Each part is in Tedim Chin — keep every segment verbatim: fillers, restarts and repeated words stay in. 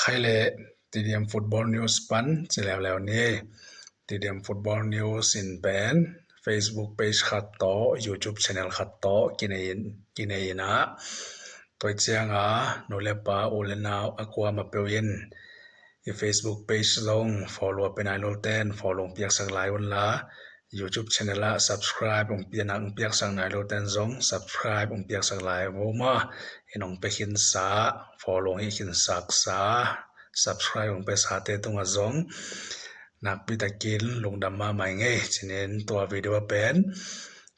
Khai le T D M Football News pan ci leuleu ni. T D M Football News in pen Facebook page khat tawh, YouTube channel khat tawh kinei in, kinei in ah, tua ciang a nu le pa, u le nau, a kuamah peuh in i Facebook page zong follow a pe nai lo ten follow piaksak lai un la, YouTube channel ah subscribe ong piak, nak ong piaksak nai lo ten zong subscribe ong piaksak lai vo maw. In ong pe khinsa, follow hi khinsaksa, subscribe ong pe sate tungah zong nakpi takin lungdam mahmah ing ei. Cinin tua video a pen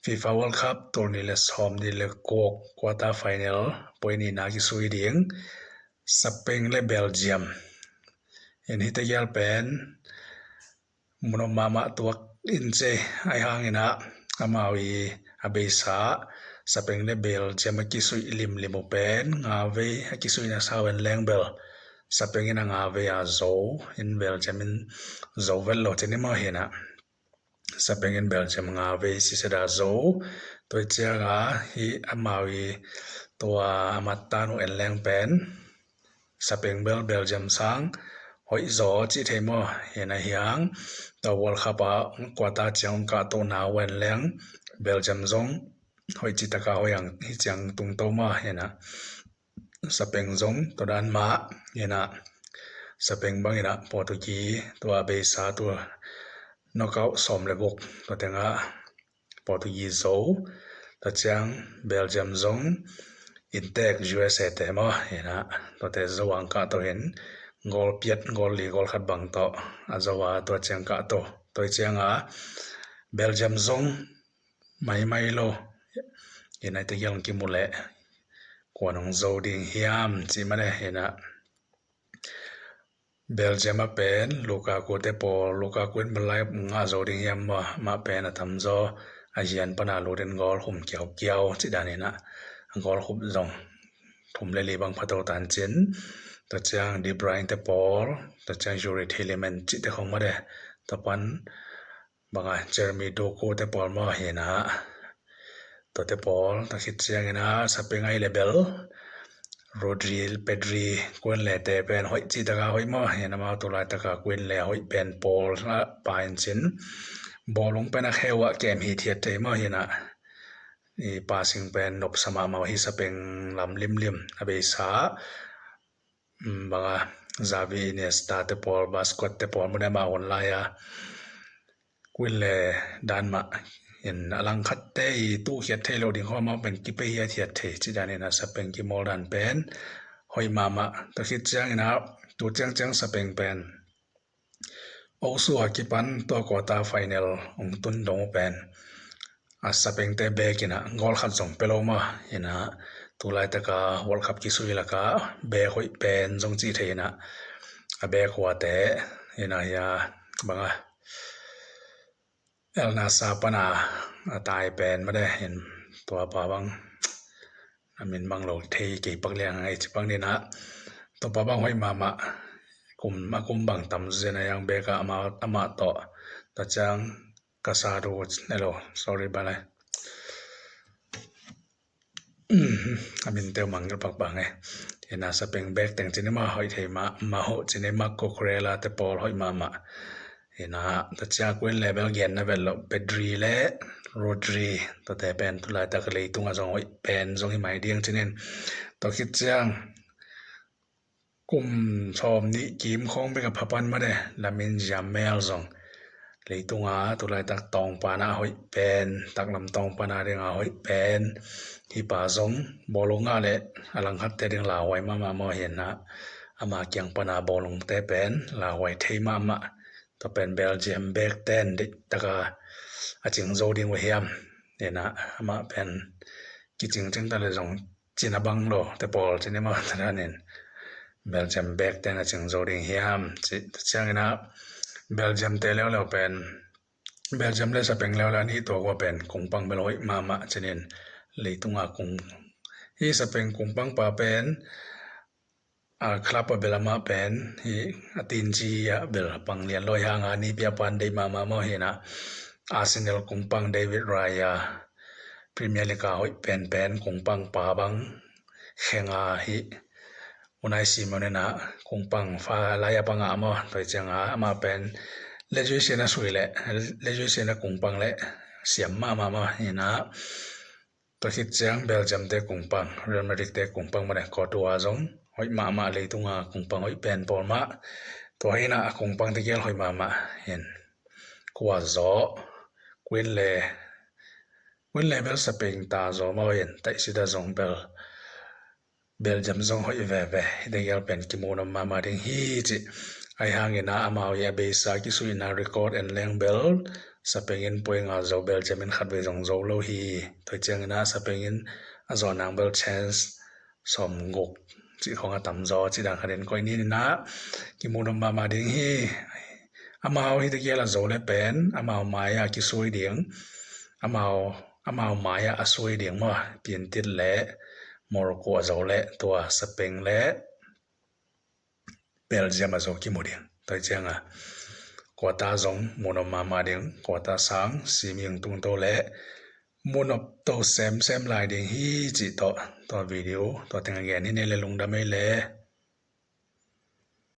FIFA World Cup tul nih le sawm nih le kuk quarter final poi nihna kisui ding Spain le Belgium. In hite gial pen munawh mahmah tuak in cei ai hangin ah, amau i a beisa Spain le Belgium a kisuih limlim uh pen nga vei a kisuihna sau en leng bel Spain in a nga vei a zo in, Belgium in zo vet lo cin i maw hi na. Spain in Belgium nga vei siseda zo. Tua ciang a hi amau i tua a mattan uh en leng pen Spain bel Belgium sang hoih zaw cih thei maw? Hi na hiang tua World Cup a quarter ciang ong kahtohna uh en leng Belgium zong hoih cih taka hoih ang hi ciang tungto maw? Hi na Spain zong tua dan mah hi na, Spain bang hi na Portugal tua beisa tua knockout sawm le guk tua tengah Portugal zo, tua ciang Belgium zong intek U S A te maw hi na, tuate zo ang kahto hin gol piat, gol li, gol khat bang tawh a zo a tua ciang kahto. Tua ciang a Belgium zong maimai lo hi na, ite gial kimu leh kua nong zo ding hiam cih mah ne hi na. Belgium a pen Lukaku te pawl, Lukaku in bel lai ngah zo ding hiam maw, mah pen a tamzaw a hian pana lut in gol hum kiaukiau cih dan hi na, gol hum zong thum le li bang phato tan cin, tua ciang De Bruyne te pawl, tua ciang Youri Tielemans cih te khong mah de, tua pan banga Jeremy Doku te pawl maw hi na, tuate pawl ta khit ciangin a Spain ai le bel Rodri, Pedri, Kuan le te pen hoih cih taka hoih maw hi na, amau tu laitaka Kuan le hoih pen pawl a pa in cin, bawlung pen a kheu ah kem hi thiat thei maw hi na, i passing pen nopsa mahmah hi Spain lam limlim a beisa banga Xavi, Iniesta te pawl, Busquets te pawl mu ne mah hun lai a Kuan le dan mah in a langkhatte i tuhkhiat thei lo ding khawm a pen kipe hiat hiat thei cih dan in a Spain kimawl dan pen hoih mahmah. Tua khit ciangin a tu ciangciang Spain pen osu a kipan tua quarter final ong tun dong uh pen a Spain te bek in a gol khat zong pe lo maw hi na, tu laitaka World Cup kisui laka bek hoih pen zong cih thei hi na, a bek huate hi na hi a banga Al Nassr pana a tai pen mah de hin, tua pa bang a min bang lo thei kei pak liang a ngai ci pak ni na, tua pa bang hoih mahmah. Kum a kum bang tam zen a yang bek a amah, amah tawh ta ciang Casado, hello, sorry bale. A min teu mangngilh pakpak nge. Hi na Spain bek teng cin i mah hoih thei mah, mah hoh cin i mah Cucurella te pawl hoih mahmah. Hi na ta ciang Kuan le bel gen na vet loh Pedri le Rodri tuate pen tu laitak leitung a zong hoih pen zong hi mai ding cinin, tua khit ciang kum sawm nih kim khawng bek a phapan mah de Lamine Yamal zong leitunga tu laitak tawngpana hoih pen, taklam tawngpana dinga hoih pen hi pa zong bawlung ngah le a langkhatte ding lauhuai mahmah maw hi na, ama kiang pana bawlungte pen lauhuai thei mahmah. Tua pen Belgium bek ten deih taka a cing zo ding uh hiam hi na, amah pen kicing cing ta le zong cin a bang lo te pawl cin i mah ta danin Belgium bek ten a cing zo ding hiam cih ta ciangin a Belgium te leuleu pen, Belgium le Spain leuleu a nih tua kua pen kung pang bel hoih mahmah cinin leitunga kung hi Spain kung pang pa pen a club a bel amah pen hi a tinci a bel a pang lian lo hi hanga ni pia pan deih mahmah maw hi na, Arsenal kung pang David Raya Premier League a hoih penpen kung pang pa bang khenga hi Unai Simon in ah kungpang fa lai a pang a maw, tua ciang a amah pen legend a sui leh legend a kungpang leh siam mahmah maw. In ah tua khit ciang Belgium te kungpang, Real Madrid te kungpang maw, Courtois zong hoih mahmah, leitung a kungpang hoih pen pawl mah. Tua hi in ah a kungpang tegel hoih mahmah in, kua zaw, Queen le Queen le bel Spain ta zaw maw in, taihsi ta zong bel Belgium zong hoih veve. Hih tegel pen kimu nuam mahmah ding hi ci. Ahi hangin ah amau i a beisa kisuihna record en leng bel Spain in point nga zo, Belgium in khatvei zong zo lo hi. Tua ciangin ah Spain in a zawh nang bel chance sawmguk cih khong a tam zaw cih dan khat in koih ni. In ah kimu nuam mahmah ding hi. Amau hih tegel a zo leh pen amau mai-ah kisui ding, amau amau mai-ah a sui ding maw, Piantit le Morocco a zo leh tua Spain le Belgium a zo kimu ding. Tua ciang a quarter zong mu nuam mahmah ding, quarter sang simi hong tungto leh mu nuam to semsem lai ding hi cih tawh tua video tua teng a gen hi. Nei le lungdam ei le.